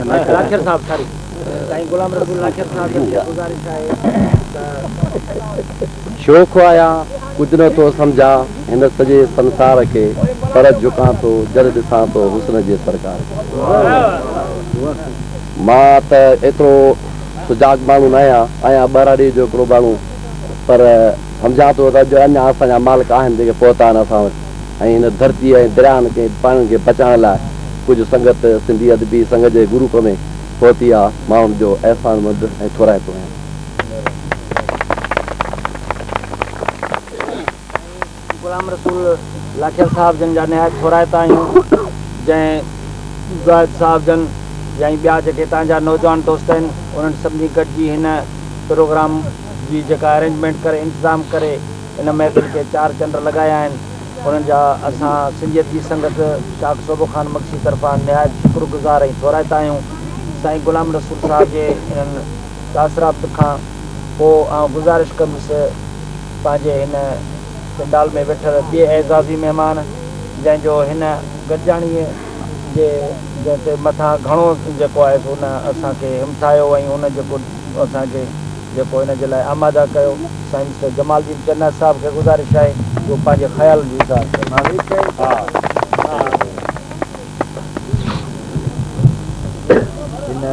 لاکير صاحب ساري سائين غلام رسول لاکير صاحب جن کي گذارش آهي ته. شوخ آهيان ڪجهه نه ٿو سمجهان هن سڄي سنسار کي پر جهڪان ٿو جڏ ڏسان ٿو حسن جي سرڪار کي. مان ته ايترو سجاڳ ماڻهو نه آهيان، آهيان ٻهراڙيء جو هڪڙو ماڻهو پر سمجهان ٿو ته اڄ اڃا اسان جا مالڪ آهن جيڪي پهتا آهن اسان وٽ. ۽ هن ڌرتيء ۽ درياهن کي پاڻين کي بچائڻ لاء ڪجهه سنگت سنڌي ادبي سنگت جي گروپ ۾ پهتي آ، مان ان جو احسانمند ۽ ٿورائتو آهيان. سائين غلام رسول لاکير صاحب جن جا نهايت ٿورائتا آهيون جنهن زاهد صاحب جن ۽ ٻيا جيڪي هتان جا نوجوان دوست آهن انهن سڀني گڏجي هن پروگرام جي جيڪا ارينجمينٽ ڪري انتظام ڪري ان محفل کي چار چنڊ لڳايا آهن، انهن جا اسان سنڌي ادبي سنگت شاخ صوبو خان مگسي طرفان نهايت شڪر گذار ۽ ٿورائتا آهيون. سائين غلام رسول صاحب جي انهن تاثرات کان پوء آئون گذارش ڪندس پنهنجي هن پنڊال ۾ ويٺل ٻئي اعزازي مهمان جنهن جو هن گڏجاڻيء جي جنهن تي مٿان گهڻو جيڪو آهي سو ان اسان کي همٿايو ۽ ان جيڪو اسان کي جيڪو ان جي لاء آماده ڪيو. سائين مسٽر جمال الدين چنا صاحب کي گذارش آهي ته هو پنهنجي خيالن جو اظهار ڪري. هن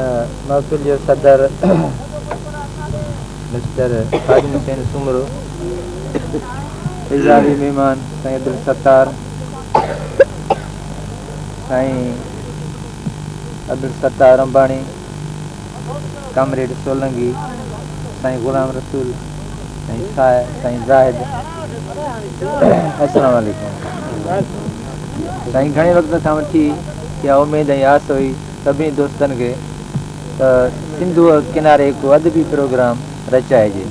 محفل جو صدر مسٽر خادم حسين سومرو، اعزازي مهمان سائين عبدالستار، سائين عبدالستار رنباڻي، ڪامريڊ سولنگي، سائين غلام رسول ۽ سائين زاهد السلام عليڪم سائين گهڻي وقت کان وٺي اها اميد ۽ آس هئي سڀني دوستن کي ته سنڌوء ڪناري هڪ ادبي پروگرام رچائجي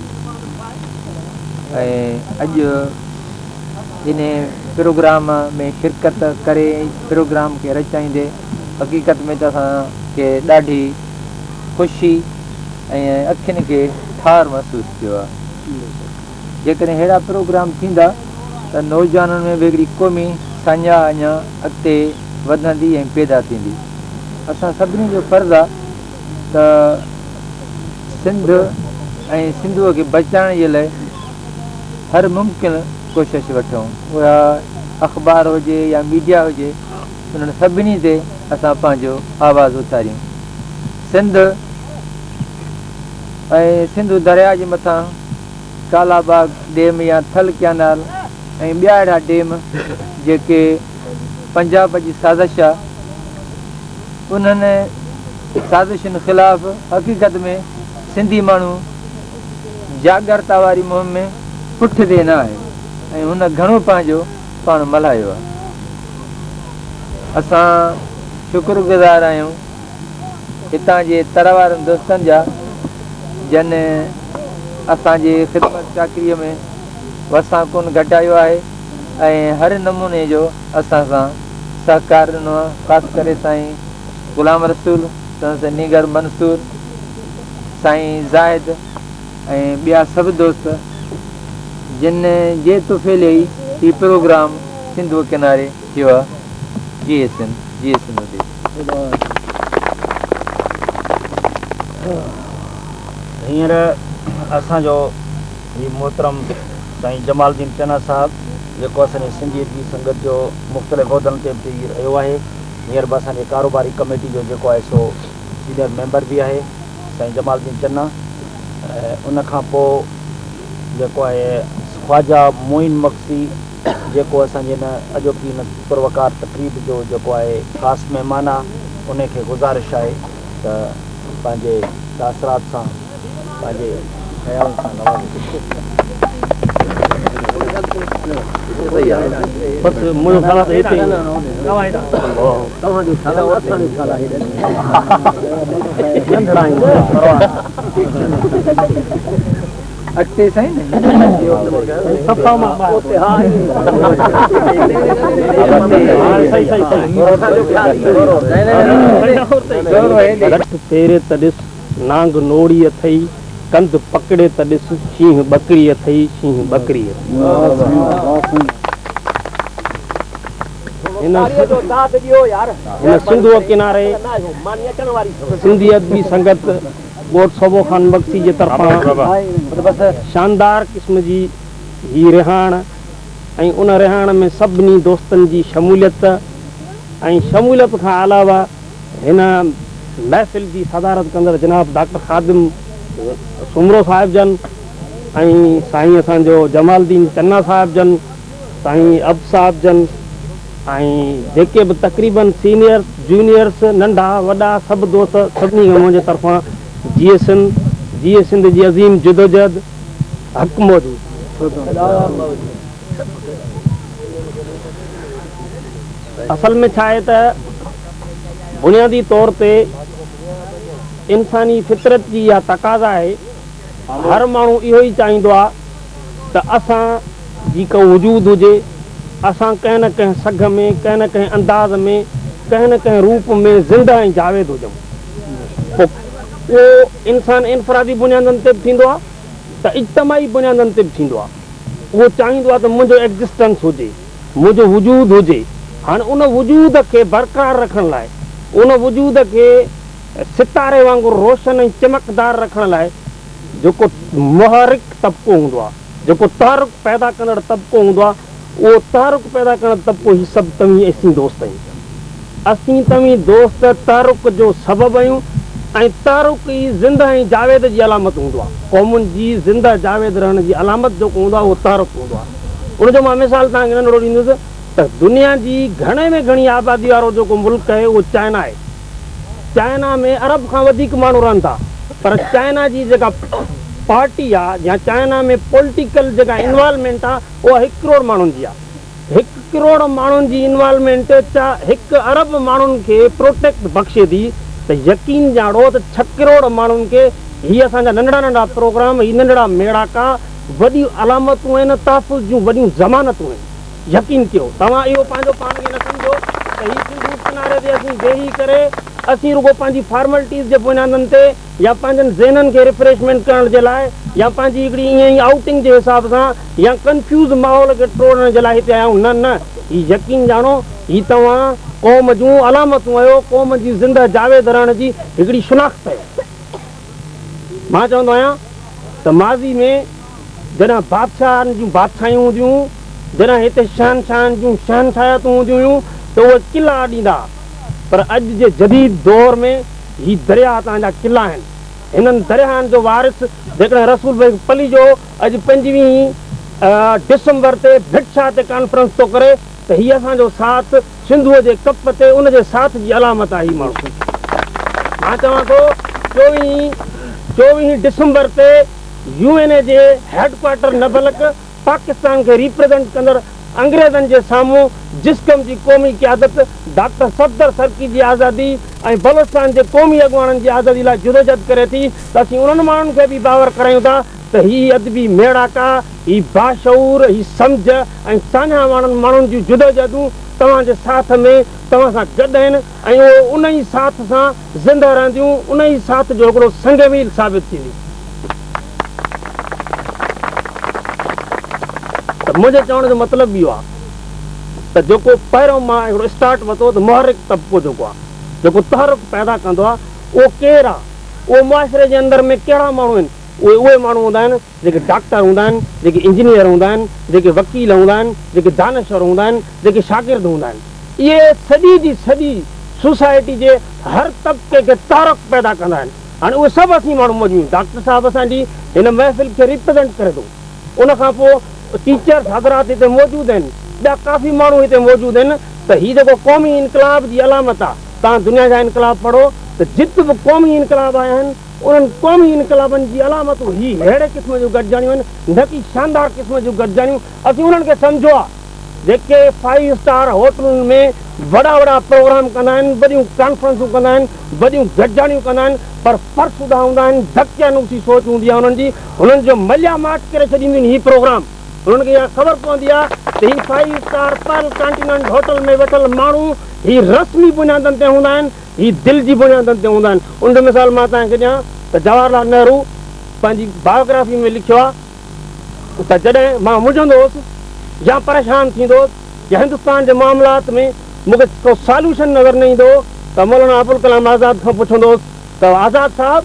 ۽ اڄ انهي پروگرام ۾ شرڪت ڪري ۽ پروگرام کي رچائيندي حقيقت ۾ ته اسان کي ڏاڍي خوشي ۽ اکين کي ٺار محسوس ٿيو آهي. جيڪڏهن اهڙا پروگرام ٿيندا ته نوجوانن ۾ به هڪڙي قومي ساڃاهه اڃا اڳتي وڌندي ۽ پيدا ٿيندي. اسان سڀني جو فرض آهي ته سنڌ ۽ سنڌوء کي بچائڻ جي لاء هر ممڪن ڪوشش وٺون. اها اخبار هجي يا ميڊيا هجي. انهن سڀني تي اسان پنهنجو آواز اٿاريون. سنڌ ۽ سنڌو درياء جي مٿان ڪالا باغ ڊيم يا ٿل ڪينال ۽ ٻيا اهڙا ڊيم جيڪي پنجاب جي سازش آ انهن سازشن خلاف حقيقت ۾ سنڌي ماڻهو جاڳرتا واري مهم ۾ پٺتي نه آهي ۽ هن گهڻو پنهنجو پاڻ ملهايو آ. اسان شڪر گذار آهيون هتان جي تر وارن دوستن جا جن اسان جي خدمت چاڪريء ۾ وسان ڪونه گهٽايو آهي ۽ هر نموني جو اسان سان سهڪار ڏنو آهي خاص ڪري سائين غلام رسول، سندس نينگر منصور، سائين زاهد ۽ ٻيا سڀ دوست جن جي طفيلي ئي هي پروگرام سنڌوء ڪناري ٿيو آ. جيئي سنڌ جيئي سنڌو ديس. هينئر اسان جو هي محترم سائين جمال الدين چنا صاحب جيڪو اسان جي سنڌي ادبي سنگت جو مختلف عهدن تي به رهيو آهي هينئر به اسان جي ڪاروباري ڪميٽي جو جيڪو آهي سو سينئر ميمبر به آهي سائين جمال الدين چنا ان کان پوء جيڪو آهي خواجه معين مگسي جيڪو اسان جي هن اڄوڪي هن پروقار تقريب جو جيڪو آهي خاص مهمان آ انهي کي گذارش آهي ته پنهنجي تاثرات سان پنهنجي خيالن سان نوازي. بس منهنجو خيال آ ته هتي اڳتي سائين لٺ ڦيري ته ڏس، نانگ نوڙي اٿئي، ڪنڌ پڪڙي ته ڏس، شينهن ٻڪري اٿئي، شينهن ٻڪري اٿئي. هن هن سنڌوء ڪناري سنڌي ادبي سنگت ڳوٺ صوڀو خان مگسي جي طرفان شاندار قسم جي هي رهاڻ ۽ ان رهاڻ ۾ سڀني دوستن جي شموليت ۽ شموليت کان علاوه هن محفل جي صدارت ڪندڙ جناب ڊاڪٽر خادم سومرو صاحب جن ۽ سائين اسان جو جمال الدين چنا صاحب جن، سائين اب صاحب جن ۽ جيڪي به تقريبن سينيئرس جونيئرس ننڍا وڏا سڀ دوست سڀني کي منهنجي طرفان جيئي سنڌ جيئي سنڌ جي عظيم جدوجهد حق موجود. اصل ۾ ڇا آهي ته بنيادي طور تي انساني فطرت جي اها تقاضا آهي هر ماڻهو اهو ئي چاهيندو آهي ته اسان جي ڪو وجود هجي، اسان ڪنهن نه ڪنهن سگهه ۾، ڪنهن نه ڪنهن انداز ۾، ڪنهن نه ڪنهن روپ ۾ زنده ۽ جاويد هجون. پوء اهو انسان انفرادي بنيادن تي به ٿيندو آهي ته اجتماعي بنيادن تي به ٿيندو آهي. اهو چاهيندو آهي ته منهنجو Existence هجي، منهنجو وجود هجي. هاڻي ان وجود کي برقرار رکڻ لاء، ان وجود کي ستاري وانگر روشن ۽ چمڪدار رکڻ لاء جيڪو محرڪ طبقو هوندو آهي، جيڪو تحرڪ پيدا ڪندڙ طبقو هوندو آهي، اهو تحرڪ پيدا ڪندڙ طبقو هي سڀ توهين اسين دوست آهيون. اسين توهين دوست تحرڪ جو سبب آهيون ۽ تحرڪ ئي زنده ۽ جاويد جي علامت هوندو آهي. قومن جي زنده جاويد رهڻ جي علامت جيڪو هوندو آهي اهو تحرڪ هوندو آهي. ان جو مان مثال توهان کي ننڍڙو ڏيندس ته دنيا جي گهڻي ۾ گهڻي آبادي وارو جيڪو ملڪ آهي اهو چائنا آهي. چائنا ۾ ارب کان وڌيڪ ماڻهو رهن ٿا پر چائنا جي جيڪا پارٽي آ يا چائنا ۾ پوليٽيڪل جيڪا انوالومينٽ آ اها هڪ ڪروڙ ماڻهن جي آ. هڪ ڪروڙ ماڻهن جي انوالومينٽ هڪ ارب ماڻهن کي پروٽيڪٽ بخشي ٿي ته يقين ڄاڻو ته ڇهه ڪروڙ ماڻهن کي هي اسان جا ننڍڙا ننڍڙا پروگرام هي ننڍڙا ميڙاڪا وڏيون علامتون آهن تحفظ جون وڏيون ضمانتون آهن. يقين ڪيو توهان اهو پنهنجو پاڻ کي نه سمجهو ته هي سنڌو ڪناري تي اسين ويهي ڪري اسين رڳو پنهنجي فارملٽيز جي بنيادن تي يا پنهنجن ذهنن کي ريفريشمينٽ ڪرڻ جي لاء يا پنهنجي هڪڙي ائين ئي آئوٽنگ جي حساب سان يا ڪنفيوز ماحول کي ٽوڙڻ جي لاء هتي آيا آهيون نه نه هي يقين ڄاڻو هي توهان قوم جون علامتون آهيو قوم جي زنده جاويد رهڻ جي هڪڙي شناخت آهيو مان چوندو آهيان ته ماضي ۾ جڏهن بادشاهن جون بادشاهيون هونديون هيون، جڏهن هتي شهنشاهن جون شهنشاهيتون هونديون هيون ته اهي قلعا اڏيندا ها، پر اڄ جي جديد دور ۾ هي درياهه توهان جا قلعا آهن. هنن درياهن جو وارث جيڪڏهن رسول بخش پليجو اڄ پنجويهين ڊسمبر تي ڀٽ شاهه تي ڪانفرنس ٿو ڪري ته هي اسان جو ساٿ سنڌوء جي ڪپ تي ان جي ساٿ جي علامت آهي هي ماڻهو. مان چوان ٿو چوويهين چوويهين ڊسمبر تي يو اين اي جي هيڊ ڪوارٽر نه بلڪ پاڪستان کي ريپريزنٽ ڪندڙ انگريزن جي سامهون جسقم جي قومي قيادت ڊاڪٽر صفدر سرڪي جي آزادي ۽ بلوچستان جي قومي اڳواڻن جي آزادي لاء جدوجھد ڪري ٿي ته اسين انهن ماڻهن کي به باور ڪرايون ٿا ته هي ادبي ميڙاڪا، هي باشعور، هي سمجهه ۽ ساڃاهه وارن ماڻهن جون جدوجهدون توهان جي ساٿ ۾ توهان سان گڏ آهن ۽ اهي ان ئي ساٿ سان زنده رهنديون، ان ئي ساٿ جو هڪڙو سنگ ميل ثابت ٿينديون. ته منهنجي چوڻ جو مطلب اهو آهي ته جيڪو پهريون مان هڪڙو اسٽارٽ ورتو ته محرڪ طبقو جيڪو آهي، جيڪو تحرڪ پيدا ڪندو آهي، اهو ڪير آهي؟ اهو معاشري جي اندر ۾ ڪهڙا ماڻهو آهن؟ اهي اهي ماڻهو هوندا آهن جيڪي ڊاڪٽر هوندا آهن، جيڪي انجنيئر هوندا آهن، جيڪي وڪيل هوندا آهن، جيڪي دانشور هوندا آهن، جيڪي شاگرد هوندا آهن. اهي سڄي جي سڄي سوسائٽي جي هر طبقي کي تحرڪ پيدا ڪندا آهن. هاڻي اهي سڀ اسين ماڻهو موجود آهيون. ڊاڪٽر صاحب اسان جي هن محفل کي ريپريزنٽ ڪري ٿو. ان کان پوء ٽيچرس حضرات هتي موجود آهن. ٻيا ڪافي ماڻهو هتي موجود آهن ته هي جيڪو قومي انقلاب جي علامت آهي. توهان دنيا جا انقلاب پڙهو ته جت به قومي انقلاب آيا آهن، انهن قومي انقلابن جي علامتون هي ههڙي قسم جون گڏجاڻيون آهن، نه ڪي شاندار قسم جون گڏجاڻيون. اسين انهن کي سمجهيو آهي، جيڪي فائيو اسٽار هوٽلن ۾ وڏا وڏا پروگرام ڪندا آهن، وڏيون ڪانفرنسون ڪندا آهن، وڏيون گڏجاڻيون ڪندا آهن، پر فرسوده هوندا آهن، دقيانوسي سوچ هوندي آهي انهن جي، هنن جو مليا ماٺ ڪري ڇڏينديون آهن هي پروگرام. هنن کي اها خبر پوندي آهي ته هي five star Pearl Continent hotel ۾ ويٺل ماڻهو هي رسمي بنيادن تي هوندا آهن، هي دل جي بنيادن تي هوندا آهن. ان جو مثال مان توهان کي ڏيان ته جواهر لال نهرو پنهنجي بايوگرافي ۾ لکيو آهي ته جڏهن مان منجهندو هوس يا پريشان ٿيندو هوس يا هندستان جي معاملات ۾ مون کي ڪو ساليوشن نظر نه ايندو هو ته مولانا ابوالڪلام آزاد کان پڇندو هوس ته آزاد صاحب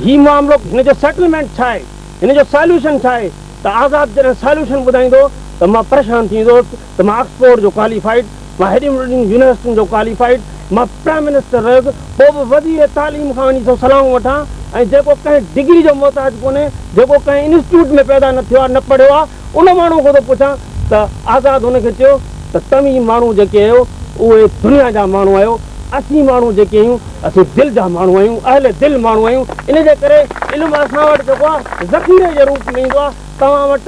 هي معاملو هن جو سيٽلمينٽ ڇا آهي؟ هن جو ساليوشن ڇا آهي؟ ته آزاد جڏهن ساليوشن ٻڌائيندو هو ته مان پريشان ٿي ويندو هوس ته مان آڪسفورڊ جو ڪواليفائيڊ، مان هيڏين وڏين يونيورسٽين جو ڪواليفائيڊ، مان پرائم منسٽر رهيس، پوء به وزير تعليم کان وڃي ٿو صلاحون وٺان ۽ جيڪو ڪنهن ڊگري جو محتاج ڪونهي، جيڪو ڪنهن انسٽيٽيوٽ ۾ پيدا نه ٿيو آهي، نه پڙهيو آهي، ان ماڻهوء کان ٿو پڇان ته آزاد هن کي چيو ته توهين ماڻهو جيڪي آهيو اهي دنيا جا ماڻهو آهيو، اسين ماڻهو جيڪي آهيون اسين دل جا ماڻهو آهيون، اهل دل ماڻهو آهيون، ان جي ڪري علم اسان وٽ جيڪو آهي ذخيري جي روپ ۾ ايندو آهي، توهان وٽ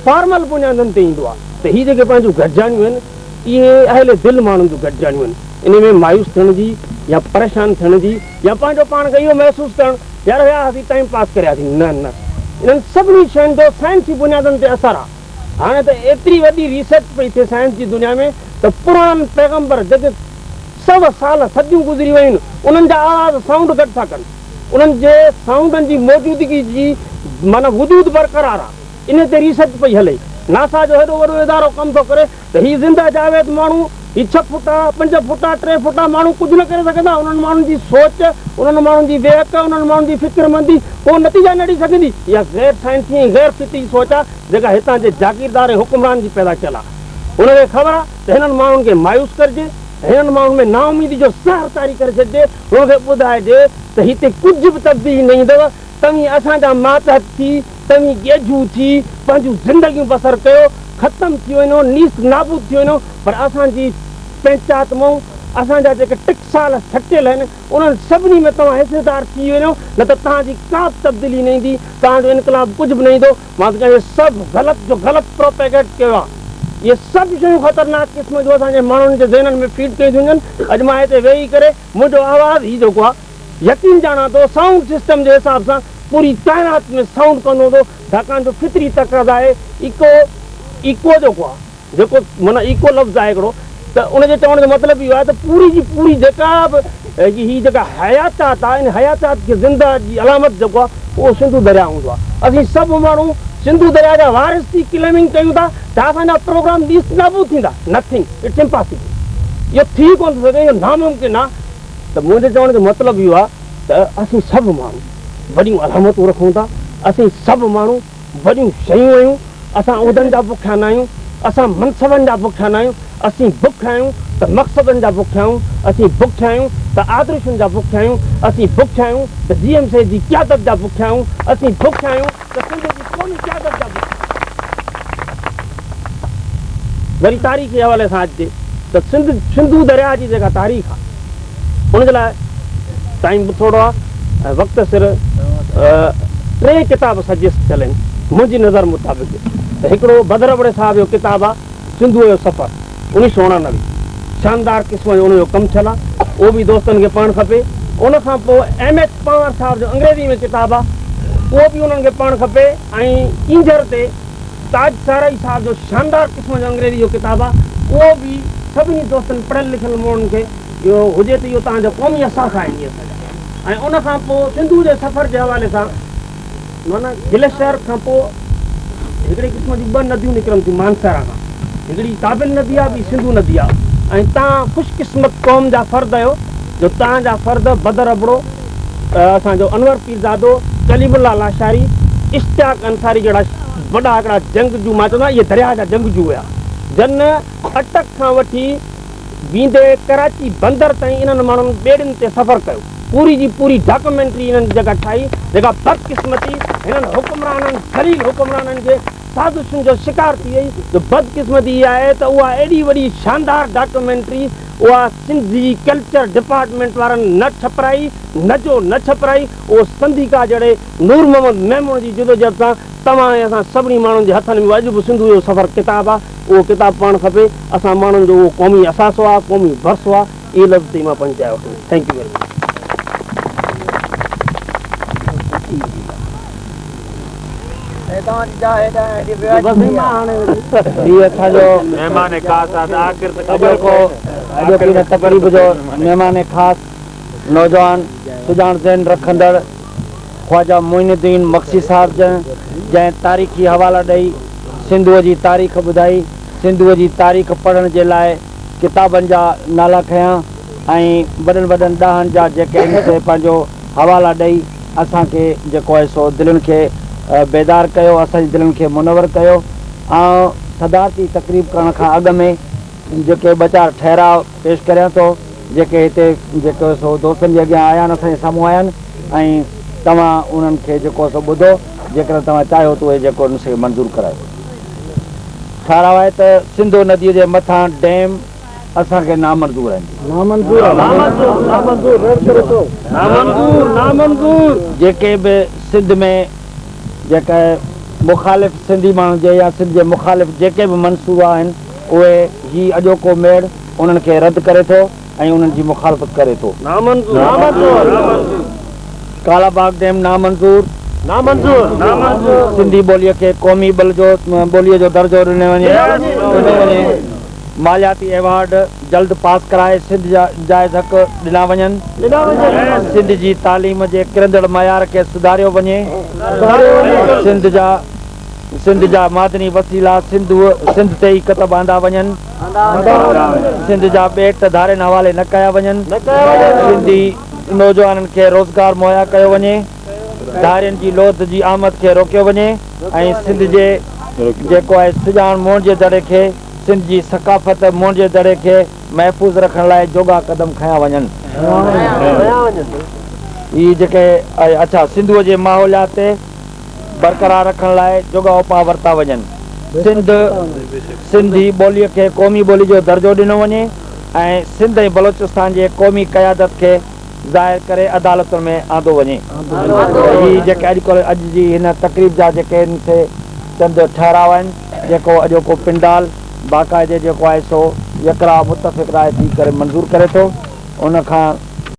فارمل بنيادن تي ايندو آهي ته هي جيڪي پنهنجون گڏجاڻيون آهن اهي اهل دل ماڻهن جون گڏجاڻيون آهن، انهي ۾ مايوس ٿيڻ جي يا پريشان ٿيڻ جي يا پنهنجو پاڻ کي اهو محسوس ڪرڻ يار ويا هئاسين ٽائيم پاس ڪري آياسين نه نه انهن سڀني شين جو سائنسي بنيادن تي اثر آهي. هاڻي ته ايتري وڏي ريسرچ پئي ٿئي سائنس جي دنيا ۾ ته پراڻن پيغمبر جيڪي سو سال صديون گذري ويون انهن جا آواز سائونڊ گڏ ٿا ڪن انهن جي سائونڊن جي موجودگي جي معنيٰ وجود برقرار آ انهي تي ريسرچ پئي هلي ناسا جو هيڏو وڏو ادارو ڪم ٿو ڪري ته هي زنده جاويد ماڻهو، هي ڇهه فوٽا، پنج فوٽا، ٽي فوٽا ماڻهو ڪجهه نه ڪري سگهندا، انهن ماڻهن جي سوچ، انهن ماڻهن جي ويهڪ، انهن ماڻهن جي فڪرمندي ڪو نتيجا نه ڏئي سگهندي. اها غير سائنسي ۽ غير فطري سوچ آهي، جيڪا هتان جي جاگيردار ۽ حڪمران جي پيدا ڪيل آهي. هن کي خبر آهي ته هنن ماڻهن کي مايوس ڪرجي، هنن ماڻهن ۾ نااميدي جو زهر طاري ڪري ڇڏجي، هن کي ٻڌائجي ته هتي ڪجهه به تبديلي نه ايندو، توهين اسان جا ماتحت ٿي، توهين ڳيجهو ٿي پنهنجون زندگيون بسر ڪيو، ختم ٿي وڃو، نيست نابود ٿي وڃو، پر اسان جي پئنچات مئون، اسان جا جيڪي ٽڪسال سٽيل آهن، انهن سڀني ۾ توهان حصيدار ٿي وڃو، نه ته توهان جي ڪا به تبديلي نه ايندي، توهان جو انقلاب ڪجهه به نه ايندو. مان ته چوان اهي سڀ غلط جو غلط پروپيگيٽ ڪيو آهي. اهي سڀ شيون خطرناڪ قسم جون اسان جي ماڻهن جي ذهنن ۾ فيڊ ڪيون ٿيون وڃن. اڄ مان هتي ويهي ڪري منهنجو آواز هي جيڪو آهي، يقين ڄاڻان ٿو سائونڊ سسٽم جي حساب سان پوري ڪائنات ۾ سائونڊ ڪندو هوندو ڇاڪاڻ جو فطري تقاضا آهي ايڪو ايڪو جيڪو آهي جيڪو معنيٰ ايڪو لفظ آهي هڪڙو ته ان جي چوڻ جو مطلب اهو آهي ته پوري جي پوري جيڪا به هي جيڪا حياتيات آهي ان حياتيات کي زنده جي علامت جيڪو آهي اهو سنڌو درياء هوندو آهي اسين سڀ ماڻهو سنڌو درياء جا وارث ٿي ڪليمنگ ڪيون ٿا ته اسان جا پروگرام نيست نابود ٿيندا نٿنگ it's impossible اهو ٿي ڪونه ٿو سگهي اهو ناممڪن آهي. ته منهنجي چوڻ جو مطلب اهو آهي ته اسين سڀ ماڻهو وڏيون علامتون رکون ٿا، اسين سڀ ماڻهو وڏيون شيون آهيون، اسان عهدن جا بکيا نه آهيون، اسان منصبن جا بکيا نه آهيون، اسين بکيا آهيون ته مقصدن جا بکيا آهيون، اسين بکيا آهيون ته آدرشن جا بکيا آهيون، اسين بکيا آهيون ته جي ايم سيد جي قيادت جا بکيا آهيون، اسين بکيا آهيون ته سنڌ جي قومي قيادت جا بکيا آهيون. وري تاريخي حوالي سان اچجي ته سنڌ سنڌو درياهه جي جيڪا تاريخ آهي ان جي لاء ٽائيم به ٿورو آهي ۽ وقت سر ٽي ڪتاب سجيسٽ ٿيل آهن منهنجي نظر مطابق ته هڪڙو بدر ابڙي صاحب جو ڪتاب آهي سنڌوء جو سفر 1989 شاندار قسم جو ان جو ڪم ٿيل آهي اهو به دوستن کي پڙهڻ کپي ان کان پوء ايم ايڇ پنهور صاحب جو انگريزي ۾ ڪتاب آهي اهو به انهن کي پڙهڻ کپي ۽ ڪينجهر تي تاج سارائي صاحب جو شاندار قسم جو انگريزي جو ڪتاب آهي اهو به سڀني دوستن پڙهيل لکيل ماڻهن کي اهو هجي ته اهو توهان جو قومي اثاثا آهن اهي اسان جا ۽ ان کان پوء سنڌو جي سفر جي حوالي سان معنيٰ گلشر کان پوء هڪڙي قسم جون ٻه نديون نڪرن ٿيون مانسهرا کان هڪڙي ڪابل ندي آهي ٻي سنڌو ندي آهي ۽ توهان خوش قسمت قوم جا فرد آهيو جو توهان جا فرد بدر ابڙو اسان جو انور پيرزادو، ڪليم الله لاشاري، اشتياق انصاري جهڙا وڏا هڪڙا جنگجو مان چوندو آهيان اهي درياهه جا جنگجو هيا جن اٽڪ کان وٺي ويندي ڪراچي بندر تائين انهن ماڻهن ٻيڙين تي سفر ڪيو پوري جي پوري ڊاڪومينٽري انهن جيڪا ٺاهي جيڪا بدقسمتي هنن حڪمرانن ذليل حڪمرانن جي سازشن جو شڪار ٿي وئي جو بدقسمتي اها آهي ته اها ايڏي وڏي شاندار ڊاڪومينٽري اها سنڌي ڪلچر ڊپارٽمينٽ وارن نه ڇپرائي، نه جو نه ڇپرائي، اهو سنڌيڪا جهڙي نور محمد ميمڻ جي جدوجهد سان توهان ۽ اسان سڀني ماڻهن جي هٿن ۾ اڄ به سنڌو جو سفر ڪتاب آ، اهو ڪتاب پڙهڻ کپي، اسان ماڻهن جو اهو قومي اثاثو آ، قومي ورثو آ، اهي لفظ چئي مان پنهنجي جاء وٺندس. Thank you very much. هي اسان جو اڄوڪو اڄوڪي هن تقريب جو مهمان خاص نوجوان سڄاڻ ذهن رکندڙ خواجه معين الدين مگسي صاحب جن جنهن تاريخي حوالا ڏئي سنڌوء جي تاريخ ٻڌائي. سنڌوء جي تاريخ پڙهڻ جي لاء ڪتابن جا نالا کنيا ۽ وڏن وڏن ڏاهن جا جيڪي آهن سي پنهنجو حوالا ڏئي اسان کي جيڪو آهي سو دلين کي بيدار ڪيو، اسان جي دلين کي منور ڪيو. آئون صدارتي تقريب ڪرڻ کان اڳ ۾ جيڪي ٻه چار ٺهراء پيش ڪريان ٿو، جيڪي هتي جيڪو سو دوستن جي اڳيان آيا آهن، اسان جي سامهون آيا آهن ۽ توهان انهن کي جيڪو سو ٻڌو، جيڪڏهن توهان چاهيو ته اهي جيڪو آهن سي منظور ڪرايو. ٺهراء آهي ته سنڌو نديء جي مٿان ڊيم اسان کي نامنظور آهن. جيڪي به سنڌ ۾ جيڪي مخالف سنڌي ماڻهن جي يا سنڌ جي مخالف جيڪي به منصوبا آهن اهي هي اڄوڪو ميڙ انهن کي رد ڪري ٿو ۽ انهن جي مخالفت ڪري ٿو. ڪالا باغ ڊيم نامنظور. سنڌي ٻوليء کي قومي ٻوليء جو درجو ڏنو وڃي. مالياتي ايوارڊ جلد پاس ڪرائي سنڌ جا جائز حق ڏنا وڃن. سنڌ جي تعليم جي ڪرندڙ معيار کي سڌاريو وڃي. سنڌ جا سنڌ جا معدني وسيلا سنڌوء سنڌ تي ئي ڪتب آندا وڃن. سنڌ جا ٻيٽ ڌارين حوالي نه ڪيا وڃن. سنڌي نوجوانن کي روزگار مهيا ڪيو وڃي. ڌارين جي لوڌ جي آمد کي روڪيو وڃي ۽ سنڌ جي جيڪو آهي سڄاڻ موهن جي دڙي کي سنڌ جي ثقافت موهن جي دڙي کي محفوظ رکڻ لاء جوڳا قدم کنيا وڃن. هي جيڪي اڇا سنڌوء جي ماحوليات تي برقرار رکڻ لاء جوڳا اپاء ورتا وڃن. سنڌ سنڌي ٻوليء کي قومي ٻولي جو درجو ڏنو وڃي ۽ سنڌ ۽ بلوچستان جي قومي قيادت کي ظاهر ڪري عدالتن ۾ آندو وڃي. هي جيڪي اڄڪلهه اڄ جي هن تقريب جا جيڪي آهن سي چند ٺهراء آهن، جيڪو اڄوڪو پنڊال باقاعدي جيڪو آهي سو يڪراء متفق راء ٿي ڪري منظور ڪري ٿو. ان کان.